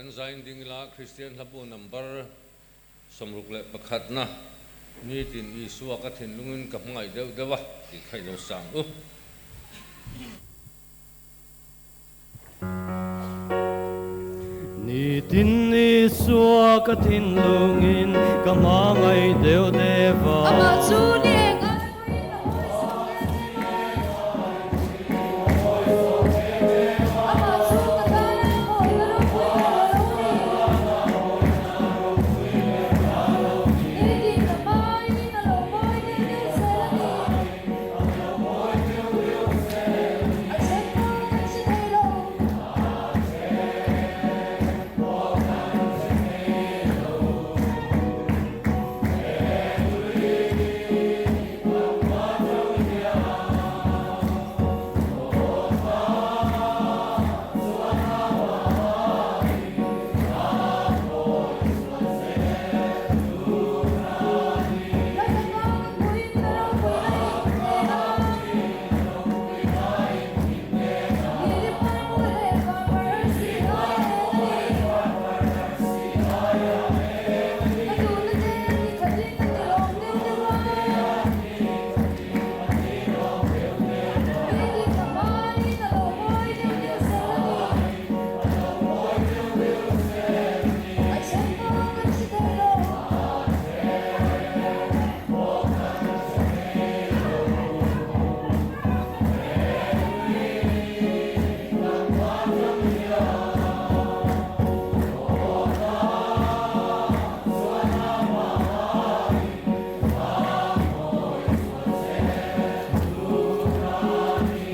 Kan zain ding ila Kristian hlabu number 61 na nitin Isua ka thinlungin ka hmangaih deuh deuh a tih kha i lo sang u. Nitin Isua ka thinlungin ka hmangaih deuh deuh a. Amah chu ni eng ai pawhin a hawi sawn em em a. Amah chu ka tana hawina ropui ber a lo ni. Nitin ka hmaiin a lo mawi deuh deuh zel a ni. A then pawh kan hre thei lo.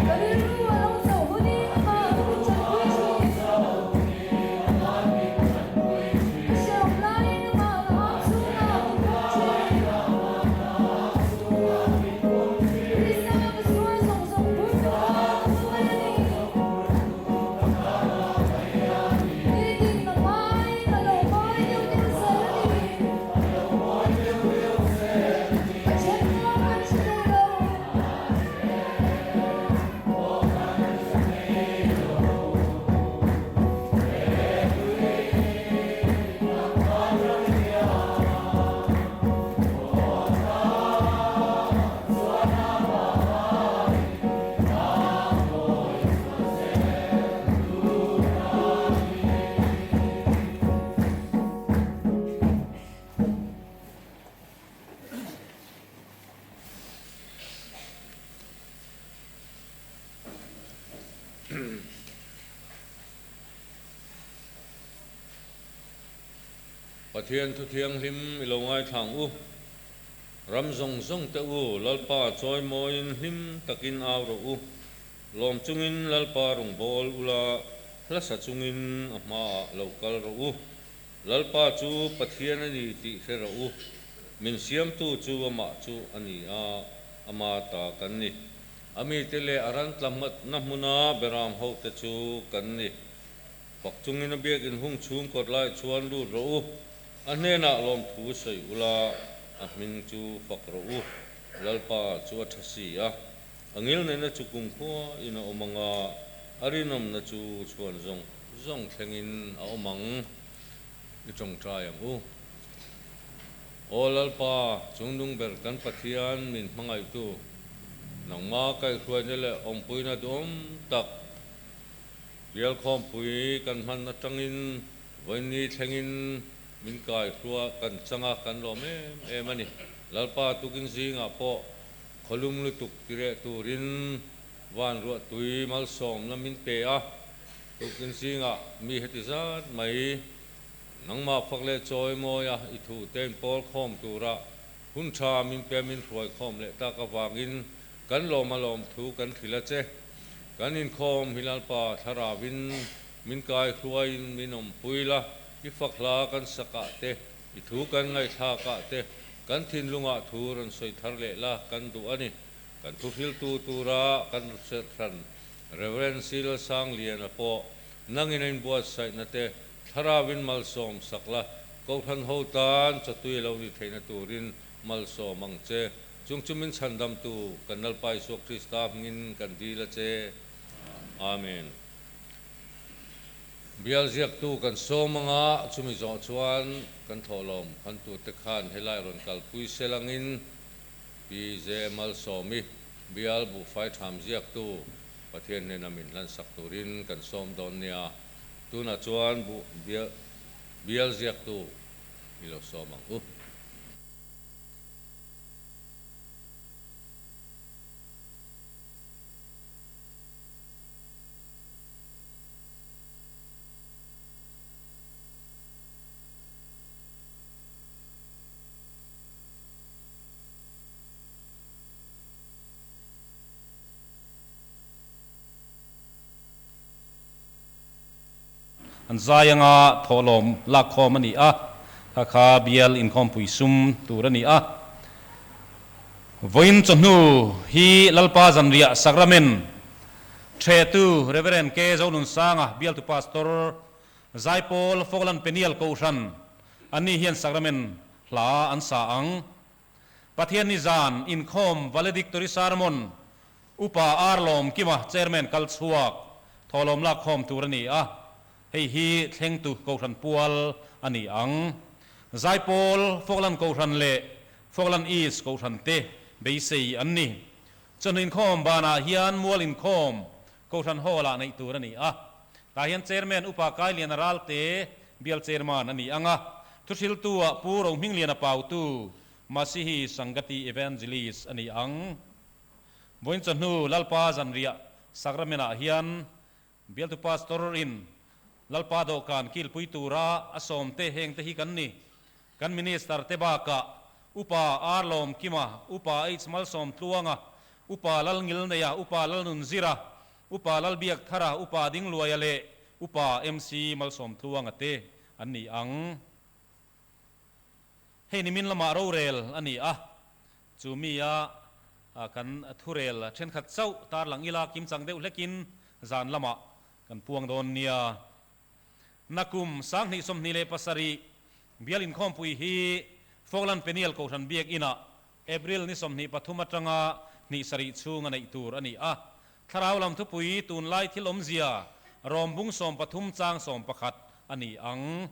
Ka rilru a lo chauh hunin amah min tanpui thin. Ka hrehawm laiin amah ka ang chhungah min pawm thin. Krista ka sual zawng zawng phur tu kha ka hmangaih a ni. Nitin ka hmaiin a lo mawi deuh deuh zel a ni. A then pawh kan hre thei lo. Pathian thu thianghlim i lo ngaithlang u. Ram zawng zawng te u, Lalpa chawimawiin hlim takin au rawh u. Lawm chungin Lalpa rawngbâwl ula, hlasa chungin a hmaah lo kal rawh u. Lalpa chu Pathian a ni tih hre rawh u, min siamtu chu amah chu a ni a, ama ta kan ni. A mite leh a ran tlamngatna hmuna beram hote chu kan ni. Fak chungin a biakin hung chhung kawt lai chuan lut rawh u, a hnenah lawmthu sawi ula, a hming chu fak rawh u. Lalpa chu a tha si a, a ngilneihna chu kumkhua in a awm ang a, a rinawmna chu chhuan zawng zawng thlengin a awm ang. I tawngtai ang u. Aw Lalpa, chungnung ber kan Pathian min hmangaihtu, nangma kaihhruaina leh awmpuina duhawm tak Bialkhawmpui kan hman atangin vawiinni thlengin min kaihrua kan chang a, kan lawm em em a ni. Lalpa tukin zingah pawh khawlum lutuk tireh turin van ruahtui malsawmna min pe a, Tukin zingah mi heti zat mai nangmah fak leh chawi mawia i thu tein pawl khawm tura hun tha min pe min hruai khawm leh tak avangin kan lawm a lawm thu kan hrilh a che. Kan inkhawm hi Lalpa thlarauin min kai hruaiin min awmpui la, i fak hla kan sakah te, i thu kan ngaihthlakah te, kan thinlungah thu rawn sawi thar leh la kan duh a ni. Kan thuhriltu tura kan hran Rev. Sil Sangliana pawh nangin a inbuatsaihna te thlarauin malsawm sak la, Kohhran ho tan chawtui lo ni theihna turin malsawm ang che. Chung chu min chhandamtu kan Lalpa Isua Krista hmingin kan dil a che. Amen. Bial ziaktu kan sawm anga chumi zawh chuan kan thawhlawm hantute khan helai rawn kalpui sel angin Pi Ze Malsawmi bial buhfai tham ziaktu Pathian hnena min hlansak turin kan sawm dawn nia. Tunah chuan buh bial ziaktu i lo sawm ang u. An zai anga thawhlawm lakkhawm a ni a, kha kha bial inkhawmpui sum tur a ni a. Vawiin chawhnu hi Lalpa Zanriah Sakramen Ṭhetu Rev. K. Zonunsanga bialtu Pastor Zaipawl Falkland Peniel Kohhran anni hian Sakramen hla an sa ang. Pathianni zan inkhawm Valedictory Sermon Upa Ar Lawmkima Chairman kal chhuak thawhlawm lakkhawm tur a ni a, hei hi thlengtu Kohhran pual a ni ang. Zaipawl Falkland Kohhran leh Falkland East Kohhran te beisei an ni. Chawhnu inkhawm banah hian mual inkhawm Kohhran Hall-ah neih tur a ni a. Tah hian Chairman Upa Kailiana Ralte bial Chairman a ni ang a. Thuhriltu-ah Pu Rohmingliana Pautu, Masihi Sangati Evangelist a ni ang. Vawiin chawhnu Lalpa zanriah Sacrament-ah hian Bialtu Pastor in Lalpa dawhkan kilpui tura a sawmte hengte hi kan ni. Kan Minister te bakah Upa R Lawmkima, Upa H Malsawmtluanga, Upa Lalngilneia, Upa Lalnunzira, Upa Lalbiakthara, Upa Dingluaia leh Upa MC Malsawmtluanga te an ni ang. Hei nimin lamah rorel a ni a, chu mi a kan thurel thenkhat chauh tarlang ila kimchang deuh hlekin zan lamah kan puang dawn nia. Nakum 2027 bial inkhawmpui hi Falkland Peniel Kohhran Biakinah April ni 23 atanga hnih sarih chhung a neih tur a ni a. Thlarau lam thupui tunlai thil awmzia rawm bung 13 chang 11 a ni ang.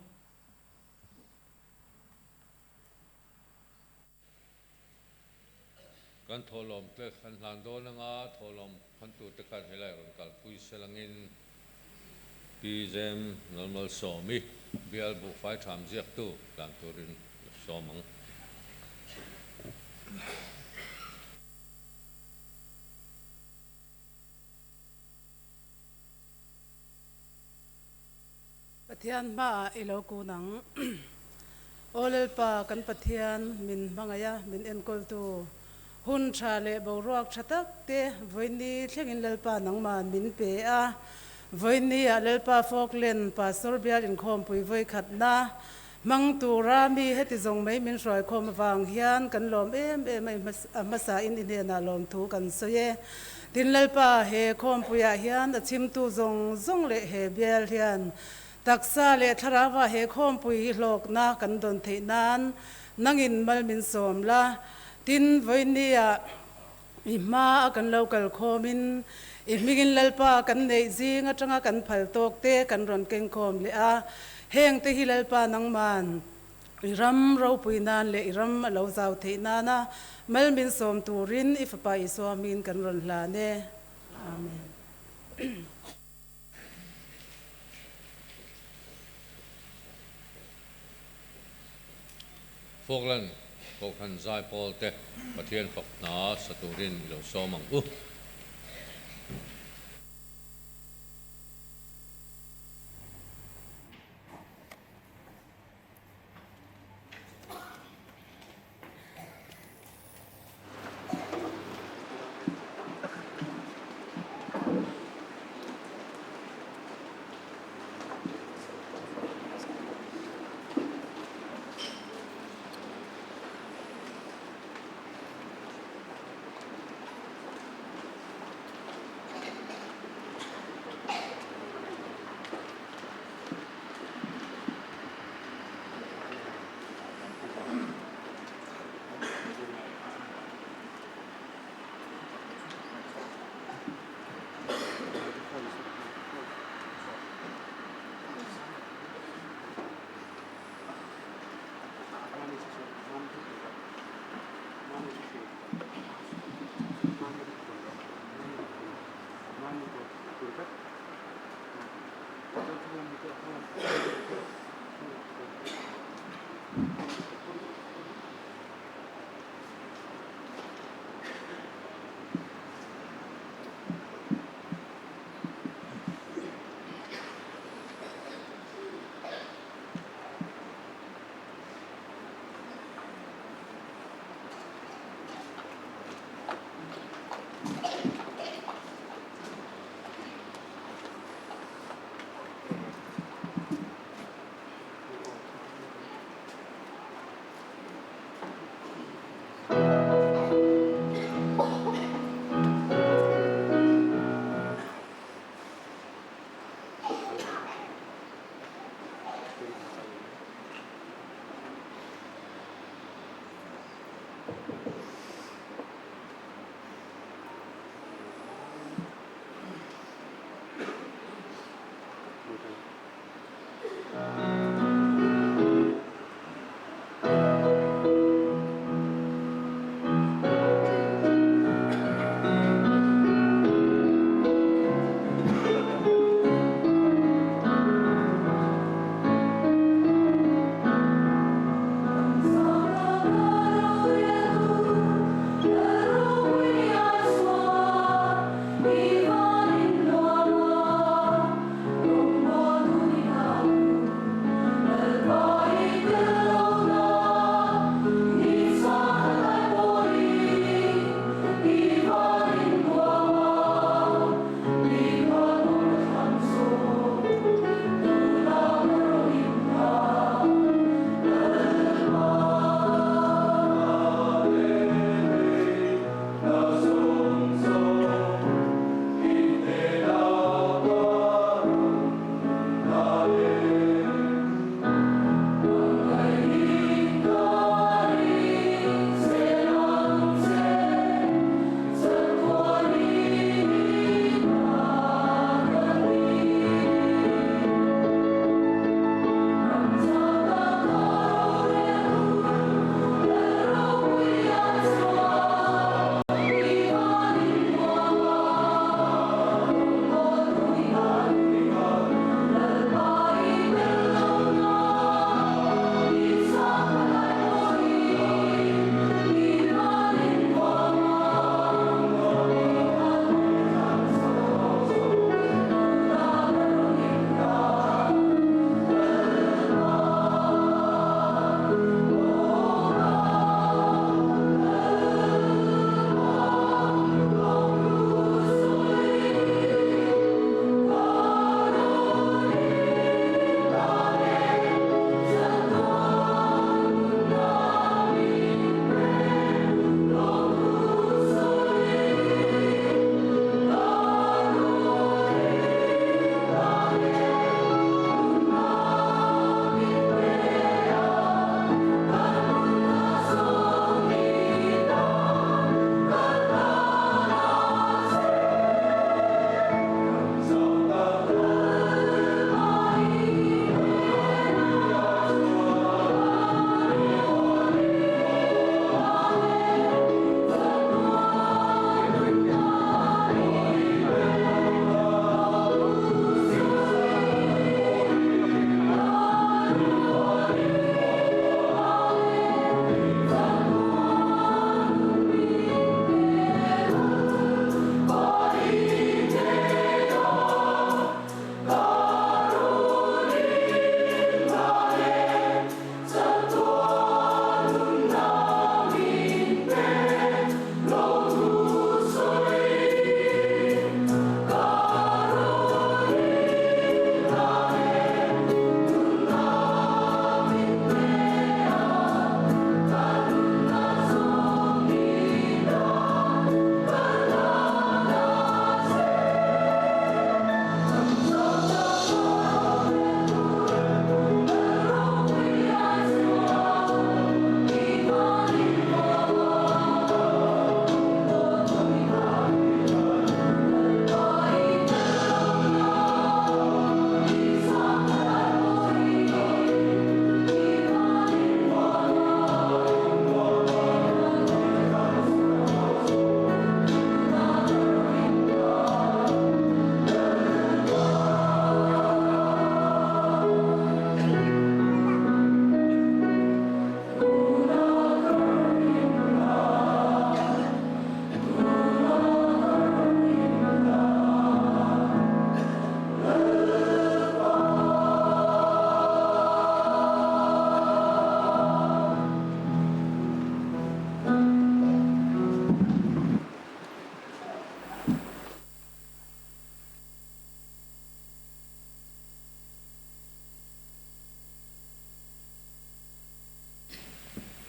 Kan thawhlawm te kan hlan dawn anga thawhlawm phantu te khan helai rawn kalpui sel angin Pi Zem Lalmalsawmi bial buhfai tham ziaktu tlan turin la sawm ang. Pathian hmaah i lo kun ang. Aw Lalpa, kan Pathian, min hmangaih a, min enkawltu hun tha leh boruak tha tak te vawiini thlengin Lalpa nangmah min pe a. Vawiini-ah Lalpa Falkland Pastor bial inkhawmpui vawikhatna hmang tura mi heti zawng mai min hruaikhawm avang hian kan lawm em em a, a hmasain i hnenah lawmthu kan sawi e. Tin Lalpa, he khawmpuiah hian a chhimtu zawng zawng leh he bial hian taksa leh thlarauva he khawmpui hi hlawkna kan dawn theih nan nangin mal min sawm la. Tin, vawinia i hma a kan lo kal khawmin i hmingin Lalpa kan neih zing atanga kan phal tawk te kan rawn keng khawm leh a, heng te hi Lalpa nangman I ram ropui nan leh i ram a lo zau theih nana mal min sawm turin i Fapa Isua hmingin kan rawn hlan e. Amen. Falkland Kohhran Zaipawl te Pathian fak hna sa turin i lo sawm ang u.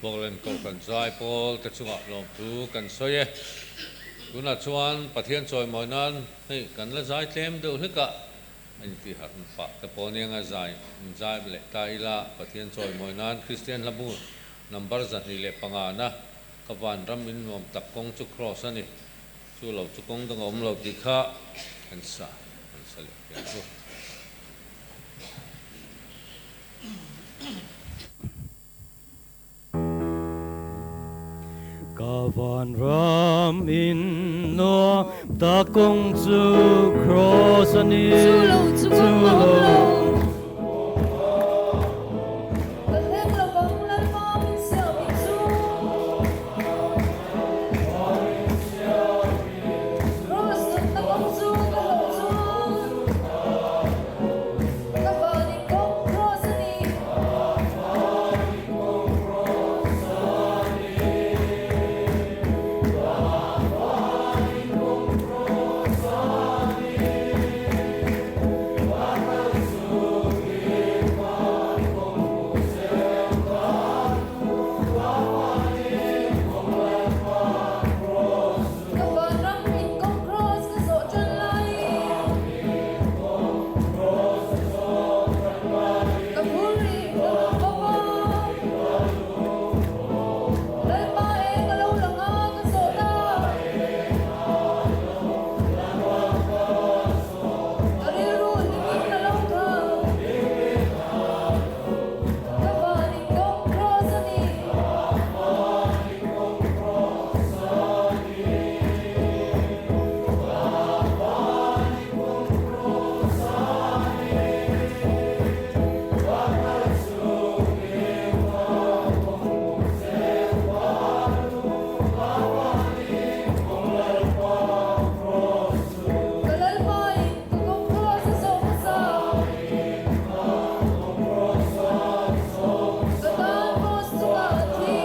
Falkland Kohhran Zaipawl te chungah lawmthu kan sawi e. Tunah chuan Pathian chawimawi nan hei kan la zai tlem deuh hlek a, a inti harh pah te pawh nia nga zai zai leh ta ila Pathian chawimawi nan Kristian hlabu number 205 na ka vanram in nuam tak kawng chu cross a ni. Chu lo chu kawng dang a awm lo tih kha kan sa kan sa leh hian chu. Ka vanram in nuam tak kawng chu cross a ni. Chu lo chu kawng a awm lo. Ka thleng lo vang Lalpa min siam i chu. Cross nunna kawng chu ka hlawh chuan. Ka vanin kawng cross a ni. Ka vanram in kawng cross ka zawh tan laiin Ka phur rih ka lung bawk a. Lalpa e ka lo lang a ka zawh ta. Ka rilru hlimin ka lo kal. Ka van in kawng cross a ni. Ka Lalpa in ka kawng cross a zawh hmasa. Ka tan cross chungah a thi.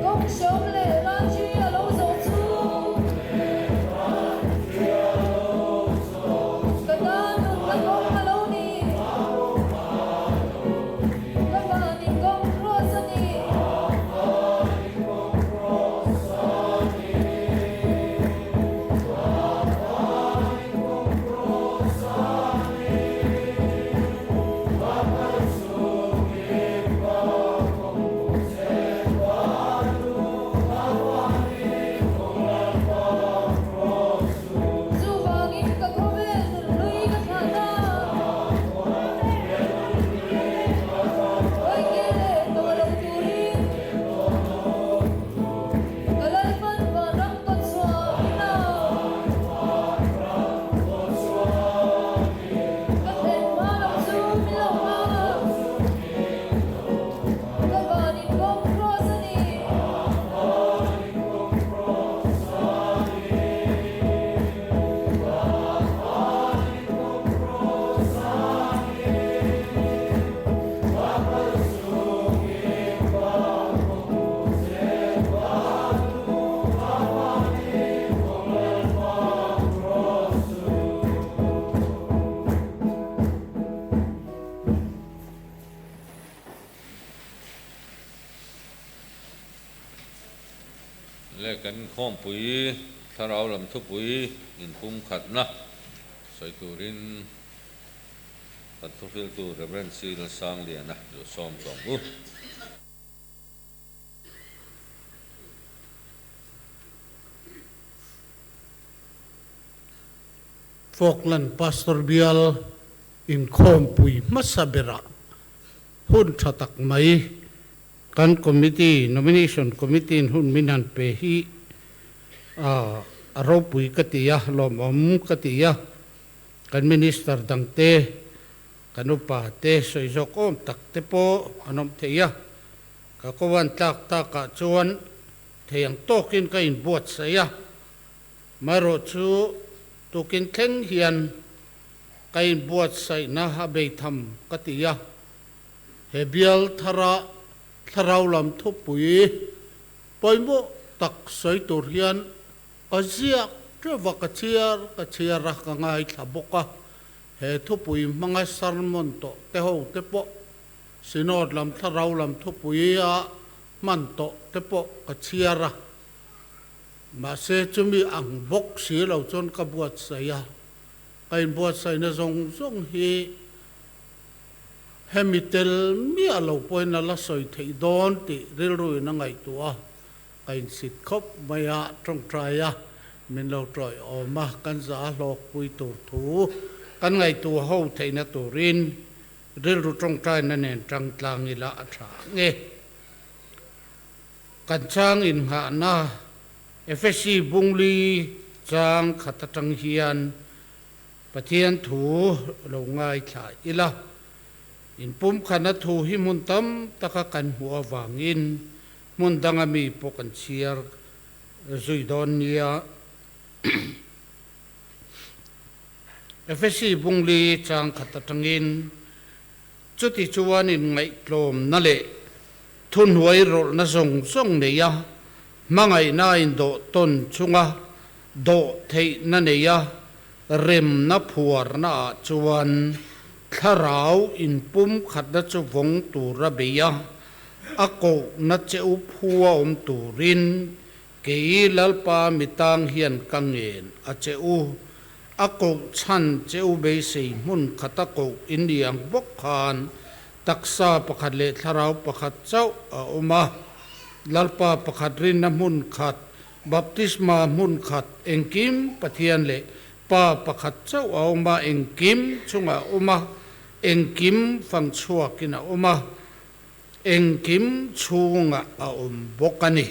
Kawng hreawm leh Ranji a lo zawh chu. Ka tan nunna kawng a lo ni. Ka van in kawng cross a ni. Chuvangin ka khawvel nunhlui ka thlah ta. Hawi ke leh tawh lo turin ka Lalpan vanram kawt chhuah min au. Ka thlen hma lo chu min lo nghak. Ka van in kawng cross a ni. Le kan inkhawmpui thlarau lam thupui inpumkhatna sawi turin kan thuhriltu Rev. C. Lalsangliana Lusawm tawng u. Falkland Pastor Bial inkhawmpui hmasa berah hun tha tak mai kan committee, nomination committee in hun min han pe hi a ropui ka ti a, lawmawm ka ti a, kan minister dangte, kan upa te sawi zawk awm tak te pawh an awm thei a, ka kovan tlak takah chuan thei ang tawkin ka inbuatsaih a. Marawh chu tukin thleng hian ka inbuatsaihna a bei tham ka ti a, he bial thara thlarau lam thupui pawimawh tak sawi tur hian ka ziak teuh a, ka chhiar ka chhiar a, ka ngaithla bawk a, he thupui hmanga sermon tawh te ho te pawh. Synod lam thlarau lam thupui a hman tawh te pawh ka chhiar a, mahse chumi ang bawk si lo chuan ka buatsaih a, ka inbuatsaihna zawng zawng hi hemi tel miah lo pawhin a la sawi theih dawn tih rilruin a ngaihtuah a, ka insit khawp mai a, tawngtai a, min lo tawiawm a, kan za a hlawkpui tur thu kan ngaihtuah ho theihna turin Rilru tawngtaina nen tang tlang ila a tha ang e. Kan chang inngahna Efesi bungli chang khat atang hian Pathian thu lo ngaithla ila. Inpumkhana thu hi hmun tam taka kan hmuh avangin hmun danga mi pawh kan chhiar zui dawn nia. Efesi bungli chang khat atangin chuti chuan inngaihtlawmna leh thuhnuai rawlhna zawng zawng neia hmangaihna indawh tawn chunga dawh theihna neia remna phuarna ah chuan thlarau inpumkhatna chu vawng tura beia a kohna che u phua awm turin Kei Lalpa mitang hian ka ngen a che u, a koh chhan che u beisei hmun khata koh in ni ang bawk khan taksa pakhat leh thlarau pakhat chauh a awm a. Lalpa pakhat rinna hmun khat, baptisma hmun khat, engkim Pathian leh Pa pakhat chauh a awm a, engkim chungah a awm a, engkim fang chhuakin a awm a. Engkim chhungah a awm bawk a ni.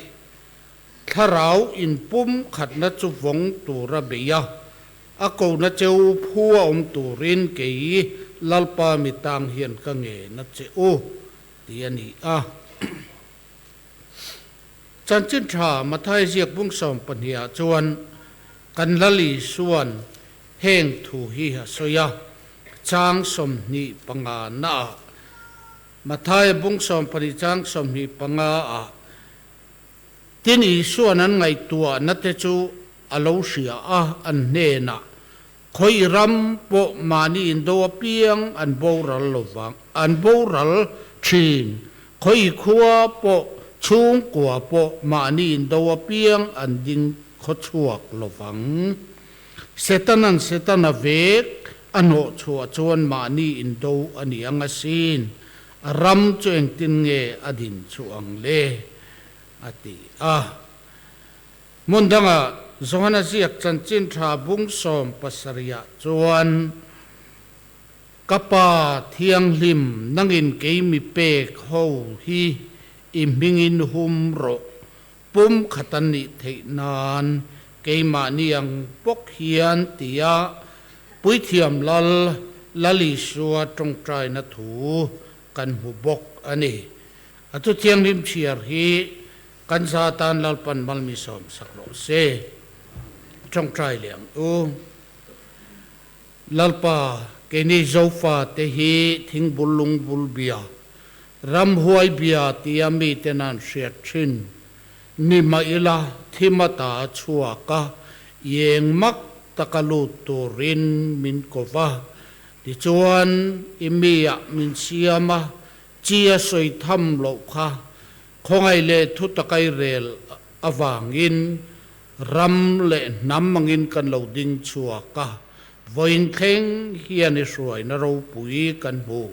Thlarau inpum khatna chu vawng tura bei a, a kona cheu phu a awm turin kei Lalpa mi tang hian ka ngen a che u, ti a ni a. Chanchin tha Mathai ziak bung 12 ah chuan kan Lal Isuan heng thu hi a sawi a, chang 25 naah Mathaia bung 12 chang 25 ah tin Isuan an ngaihtuahna te chu a lo hria a, an hnenah, Khawi ram pawh mahni indo apiang an boral lovang, an boral thin, khawi khua pawh chhungkua pawh mahni indo apiang an ding khawchhuak lovang. Setanan Setana vek a hnawh chhuah chuan mahni indo a ni ang asin, a ram chu engtin nge a din chu ang le? a ti a. Hmun dangah Johana ziak chanchin tha bung 70 ah chuan, Ka Pa Thianghlim, nangin kei mi pek ho hi i hmingin hum rawh, Pum khat an nih theih nan keimahni ang bawk hian tia Puithiam Lal Lal Isua tawngtaina thu kan hmu bawk a ni. A thu thianghlim chhiar hi kan za tan Lalpan malmi sawm sak rawh se. Tawngtai leh ang u. Lalpa, keini Zofa te hi thingbul lungbul bia Ramhuai bia tia miten an hriat thin ni mah ila thim ata a chhuak a, ieng mak taka lut turin min ko va. Tichuan, i miah min siam a, chi a sawi tham loh kha khawngaih leh thu takai rel avangin ram leh hnam angin kan lo ding chhuak a, vawiin thleng hian i hruaina ropui kan hmu.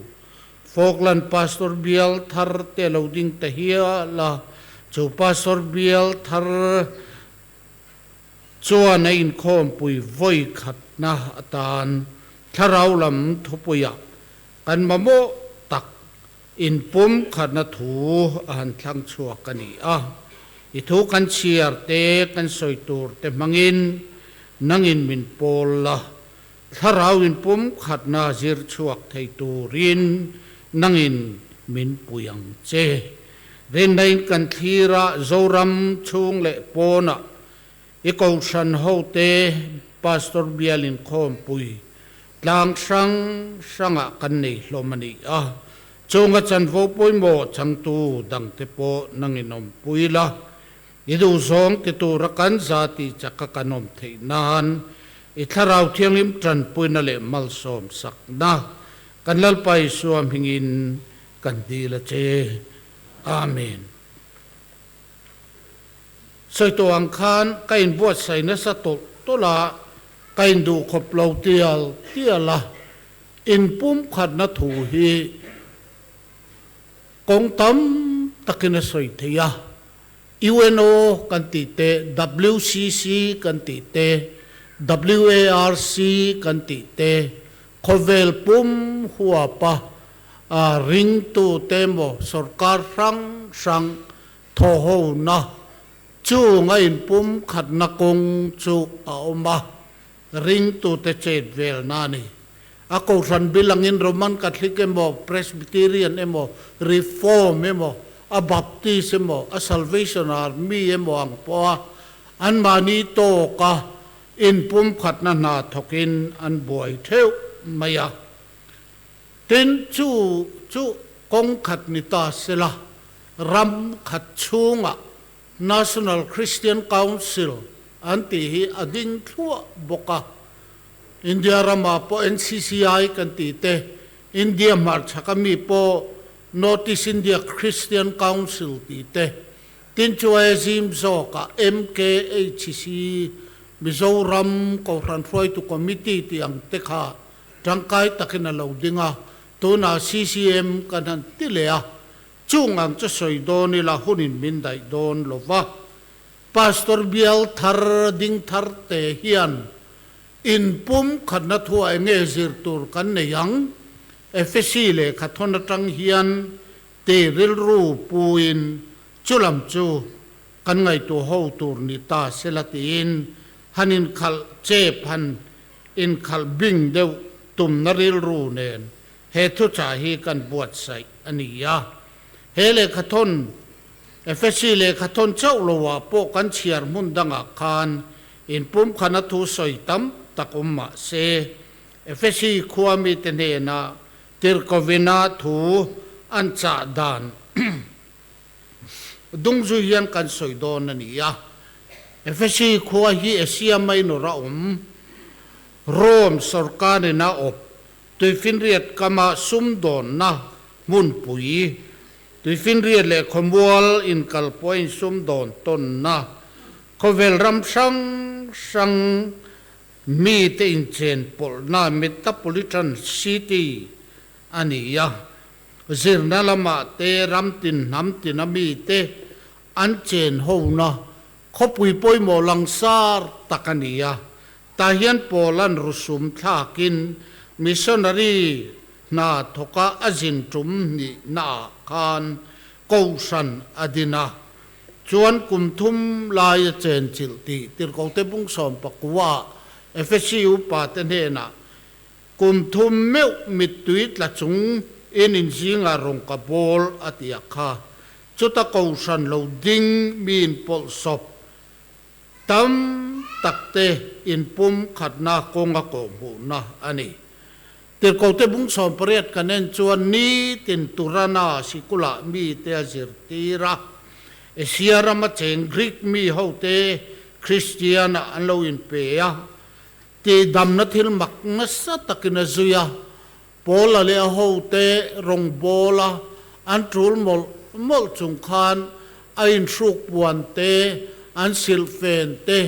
Falkland Pastor bial thar te lo ding ta hial a, chu Pastor bial thar chuan a inkhawmpui vawi khatna atan thlarau lam thupuiah kan mamawh tak inpum khatna thu a han thlang chhuak a ni a. I thu kan chhiar te kan sawi tur te hmangin nangin min pawl la. Thlarau inpum khatna zir chhuak thei turin nangin min pui ang che. Rinnain kan thlir a, Zoram chhung leh pawnah i Kohhran hote Pastor bial inkhawmpui tlang hrang hrangah kan nei hlawm a ni a, chunga chanvo pawimawh changtu dangte pawh nangin awmpui la. I duhzawng ti tura kan za tih chaka kan awm theih nan i Thlarau Thianghlim tanpuina leh malsawm sakna kan Lalpa Isua hmingin kan dil a che. Amen. Sawi tawh ang khan ka inbuatsaih nasa tawlh tawlh a, ka induhkhawp lo tial tial a, inpumkhatna thu hi kawng tam takin a sawi thei a. UNO kan tih te, WCC kan tih te, WARC kan tih te, khawvel pum huapa ringtute emaw sorkar hrang hrang thawhhona chung a inpumkhatna kawng chu a awm a, ringtute chet velna a ni. A kohhran bil angin Roman Catholic emaw, Presbyterian emaw, Reform emaw, a Baptist emaw, a Salvation Army emaw ang pawha anmahni tawka inpumkhatna hna thawkin an buai theuh mai a. Tin, chu chu kawng khat ni ta sela, ram khat chhungah National Christian Council an tih hi a ding thluah bawk a. India ramah pawh NCCI kan tih te, India hmarchhaka mi pawh North East India Christian Council tih te, tin chu aia zim zawkah MKHC, Mizoram Kohhran Hruaitu Committee tih ang te kha tangkai takin a lo ding a, tunah CCM kan han ti leh a. Chung ang chu sawi dawn ila hunin min daih dawn lo va. Pastor bial thar ding thar te hian in pum khatna thuah eng nge zir tur kan nei ang? Efesi lehkha thawn atang hian ti rilru puin chu lam chu kan ngaihtuah ho tur ni ta sela tiin han inkhalh chep han inkhalh bing deuh tumna rilru nen He thuchah hi kan buatsaih a ni a. He lehkhathawn, Efesi lehkhathawn chauh loah pawh kan chhiar hmun dangah khan inpumkhana thu sawi tam tak awm mah se, Efesi khua mite hnenah Tirhkovina thu an chah dan dungzui hian kan sawi dawn a ni a. Efesi khua hi Asia Minor a awm, Rome sawrkarin a awp Tuifinriat kama sumdawnna hmunpui, Tuifinriat leh khawmual inkalpawhin sumdawn tawnna, khawvel ram hrang hrang mite inchenpawlhna Metapolitan City a ni a. Zirna lamah te ram tin hnam tina mite an chen hona khawpui pawimawh langsar tak a ni a. Tah hian Paula'n rusum thlakin missionary hna thawka a zin tum hnihnaah khan Kohhran a din a, chuan kum thum lai a chenchilh tih Tirhkohte bung 19 ah Efesi upate hnenah kum thum meuh mittui tla chung in inzingah rawn ka bawl a ti a kha. Chuta Kohhran lo ding miin pawlhsawp Tam takte inpum khatna kawnga kawhhmuhna a ni. Tirhkohte bung 18 kan en chuan nitin Turana sikulah mite a zirtir a. Asia rama cheng Greek mi hote Kristianah an lo inpe a, tihdamna thil mak nasa takin a zui a. Paula leh a hote rawngbawla an tul mawlh mawlh chung khan a inhruk puan te, an silhfen te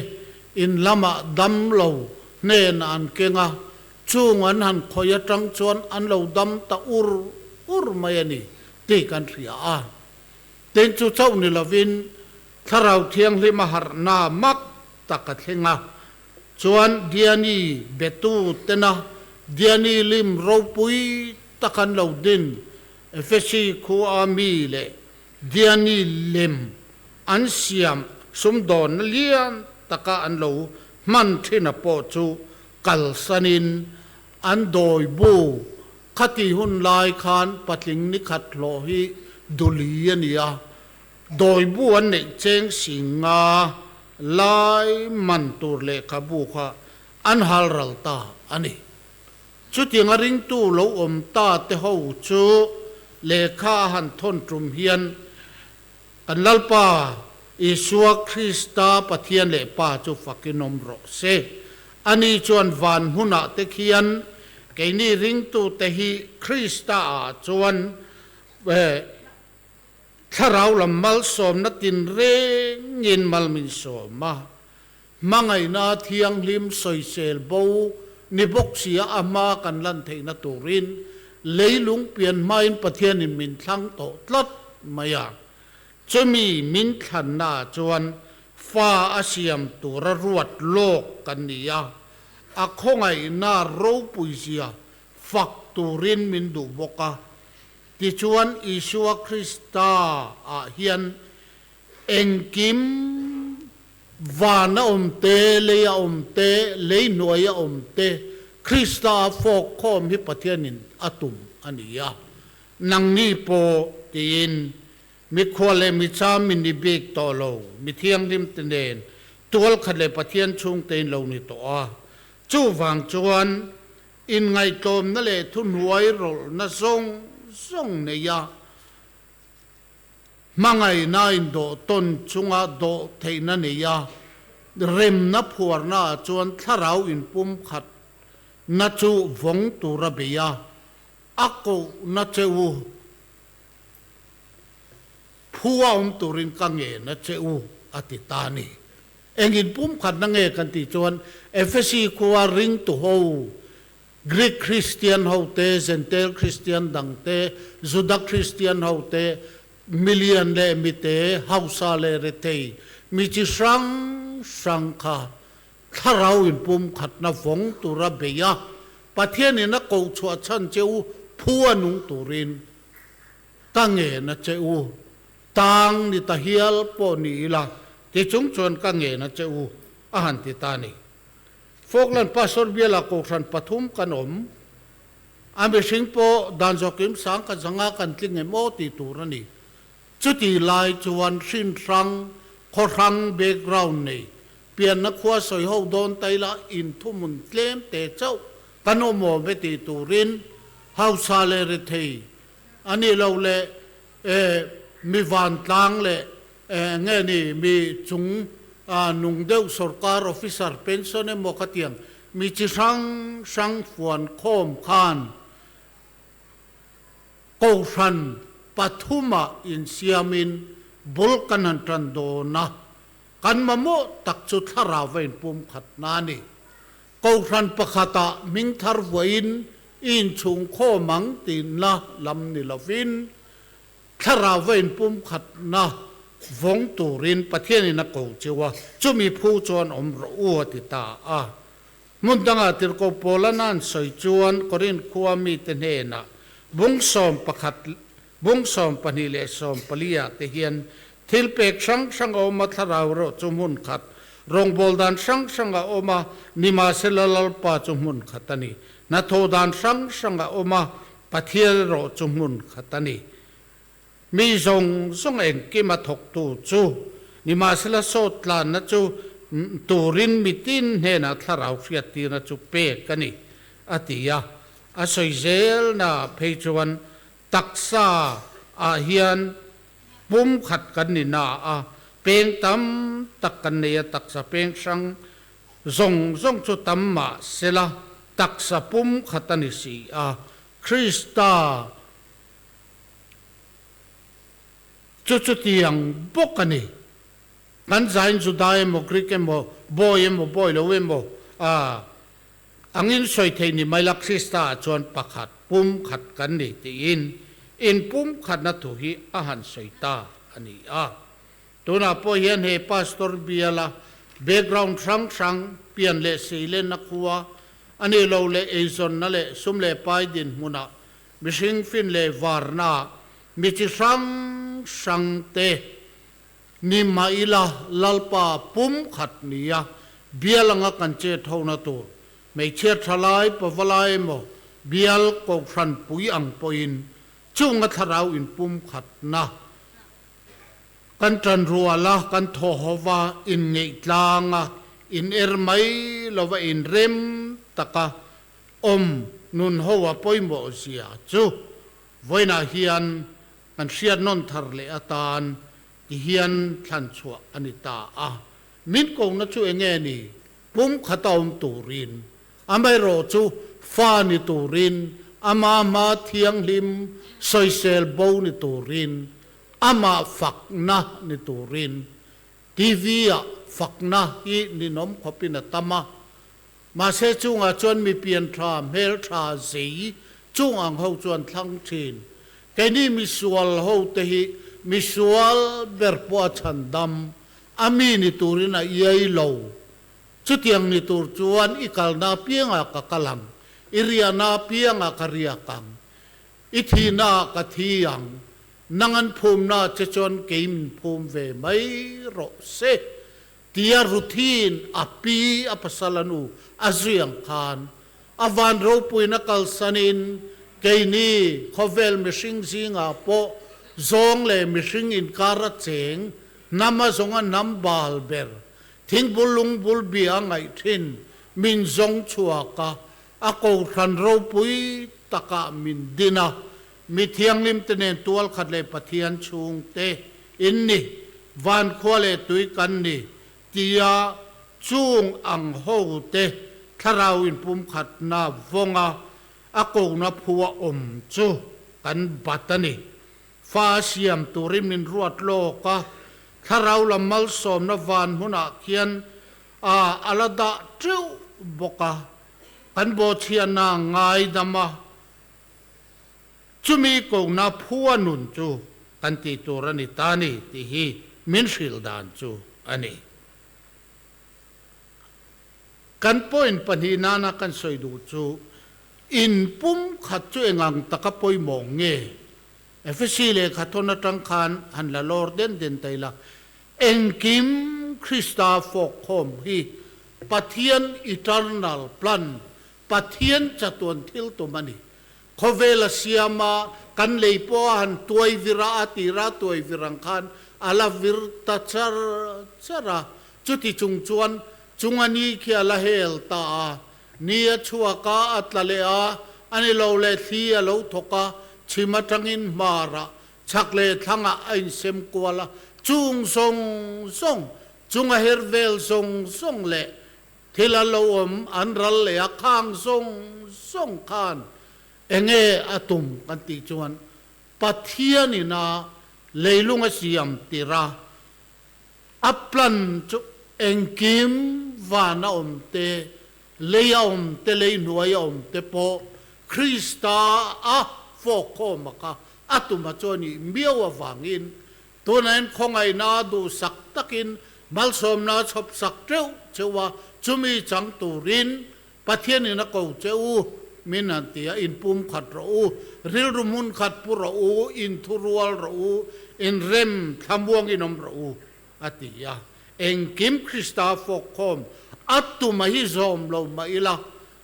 in lamah dam lo hnenah an keng a, chung an han khawih atang chuan an lo dam ta ur ur mai a ni tih kan hria a. Tin chu chauh ni lovin Thlarau Thianghlim a harhna mak tak a thleng a, Chuan Diani betu tena Diani lim ropui tak an lo din Efesi khua mi leh Diani lem an siam sumdawnna lian taka an lo hman thin a pawh chu kalsanin an dawi bu khati hun lai khan patling ni khat hlawh hi duli a ni a, Dawi bu an neih cheng si nga lai man tur lehkhabu kha an hal ral ta a ni. Chutiang a ringtu lo awm ta te ho chu lehkha a han thawn tum hian kan Lalpa Isua Krista Pathian leh Pa chu fakin awm rawh se. Ani chuan van hmunah te khian keini ringtute hi Krista ah chuan. Thlarau lam malsawmna tinrengin mal min sawm a, hmangaihna thianghlim sawisel bo ni bawk sia a hma kan lan theihna turin leilung pian hmain Pathianin min thlang tawh tlat mai a. Chumi min thlannaah chuan fa a siam tura ruat lawk kan ni a, a khawngaihna ropuizia fak turin min duh bawk a. Tichuan, Isua Krista ah hian engkim van a awm te, lei a awm te, lei hnuai a awm te, Krista a fawk khawm hi Pathianin a tum a ni a. Nangni pawh tiin mikhual leh micham min ni bik tawh lo, mi thianghlim te nen tualkhat leh Pathian chhungte in lo ni tawh a. Chuvang chuan Inngaihtlawmna leh thuhnuai rawlhna zawng zawng neia hmangaihna indawh tawn chunga dawh theihna neia remna phuarnaah chuan thlarau inpumkhat na chu vawng tura bei a, a kohna che u phu a awm turin ka ngen a che u, a ti ta a ni. Eng inpumkhatna nge kan tih chuan Efesi khua ringtu ho, Greek Kristian ho te, Zentail Kristian dang te, Juda Kristian ho te, milian leh mite, hausa leh rethei, mi chi hrang hrang kha thlarau inpumkhatna vawng tura bei a, Pathianin a koh chhuah chhan che u phu a nung turin ka ngen a che u. Tang ni ta hial pawh ni ila, ti chung chuan ka ngen a che u, a han ti ta a ni. Falkland Pastor biala kohhran pathum kan awm. A mihring pawh dan zawkim sang ka zanga kan tling em aw tih tur a ni. Chuti lai chuan hrin hrang, khaw hrang background nei, pianna khua sawi ho dawn ta ila inthumun tlem te chauh kan awm awm e tih turin hausa leh rethei a nih loh leh E, mi vantlang leh e, nge ni, mi chung a nung deuh sorkar officer pension emaw ka tiang mi chi hrang hrang fuan khawm khan Kohhran pathumah insiamin bul kan han tan dawn a, kan mamawh tak chu thlarau a inpumkhat na a ni. Kohhran pakhatah hming thar vuahin i inchhung khawm ang tihna lam ni lovin, thlarau va inpumkhatna vawng turin Pathianin a ko cheu a, chumi phu chuan awm rawh u a ti ta a. Hmun dangah Tirhkoh Paula nan sawi chuan Korinth khua mite hnenah bung 11, bung 12 leh 14 ah te hian Thil pek hrang hrang a awm a, thlarau erawh chu hmun khat, rawngbâwl dan hrang hrang a awm a, nimahsela Lalpa chu hmun khat a ni. Hnathawh dan hrang hrang a awm a, Pathian erawh chu hmun khat a ni. Mi zawng zawng engkim a thawktu chu, nimahsela sawt tlanna chu turin mitin hnenah thlarau hriattirna chu pek a ni, a ti a. A sawi zelnaah phei chuan taksa ah hian Pum khat kan ni na a, peng tam tak kan nei a, taksa peng hrang zawng zawng chu tam mah sela, taksa pum khat a ni si a. Krista chu chutiang bawk a ni. Kan zain Juda emaw, Greek emaw, bawi emaw, bawi lo emaw, a Angin sawi thei ni mai la Krista ah chuan pakhat pum khat kan ni tiin in pum khatna thu hi a han sawi ta a ni a. Tunah pawh hian he Pastor biala background hrang hrang pian leh seilenna khua a nih lo leh eizawnna leh sum leh pai dinhmunah mihring fin leh varna mi chi hrang hrang te Ni mah ila Lalpa pum khat nia bial anga kan chet hona tur hmeichhia thalai pavalai emaw bial kohhran pui ang pawhin chunga thlarau in pum khatna kan tan ruala kan thaw hova in ngeih tlanga in er mai lova in rem taka awm nun ho a pawimawh zia chu vawiinah hian Kan hriat nawn thar leh atan ti hian thlan chhuah a ni ta a. Min kohna chu eng nge ni? Pum khat a awm turin, amaherawh chu fa ni turin Ama hma thianghlim sawisel bo ni turin, Amah fakna ni turin TV ah fakna hi ninawm khawpin a tam a. Mahse chungah chuan mi pian tha, hmel tha, zei chung ang ho chuan thlang thin. Keini misual ho te hi misual ber pawh a chhan dam, a mi ni turin a iai lo. Chutiang ni tur chuan i kalna apiangah ka kal ang, i riahna apiangah ka riak ang, i thihna ah ka thi ang, nang an phumna che chuan kei min phum ve mai rawh se, tia Ruthiin a pi a pasal a nu a zui ang khan a van ropuina kalsanin keini khawvel mihring zingah pawh zawng leh mihring inkar a cheng hnam a zawnga hnam bal ber Thingbul lungbul bia a ngaih thin min zawng chhuak a, a kohhran ropui takah min din a, mi thianghlim te nen tual khat leh Pathian chhungte in ni, van khua leh tui kan ni tia chung ang ho te thlarau inpumkhatna vawnga a kohna phua awm chu kan bat a ni. Fa siam turin min ruat lawk a, thlarau lam malsawmna van hmunah khian a a la dah teuh bawk a, kan bawhchhiahna ngaidam a, chumi kohna phua nun chu kan tih tur a ni ta ni tih hi min hrilh dan chu a ni. Kan point pahnih nana kan sawi duh chu In pumkhat chu engang taka pawimawh nge? Efesi lehkha thawn atang khan han la lawr den den ta ila, engkim Krista fawkkhawm hi Pathian eternal plan, Pathian chatuan thil tum a ni. Khawvel a siam a, kan lei pawh a han tuai vir a, a tira tuai vir ang khan a la vir ta char char a. Chuti chung chuan chunga ni khi a la hel ta a, Ni a chhuak a, a tla leh a, a ni lo leh thli a lo thawk a, chhim atangin hmarah, chhak leh thlangah a insem kual a, chung zawng zawng, chung a her vel zawng zawng leh thil a lo awm an ral leh a, khang zawng zawng khan enge a tum kan tih chuan Pathianin a leilung a siam tir a, A plan chu engkim van a awm te, lei a awm te, lei hnuai a awm te pawh Krista a fawkkhawm a kha a tum a chuan ih miau avangin tunah hian khawngaihna a duhsak takin malsawmna a chhawp sak teuh cheu a, chumi chang turin Pathianin a ko che u min han ti a, inpum khat rawh u, rilru hmun khat pu rawh u, inthurual rawh u, inrem thlamuang inawm rawh u, a ti a. Engkim Krista fawkkhawm a tuma hi zawm lo mah ila,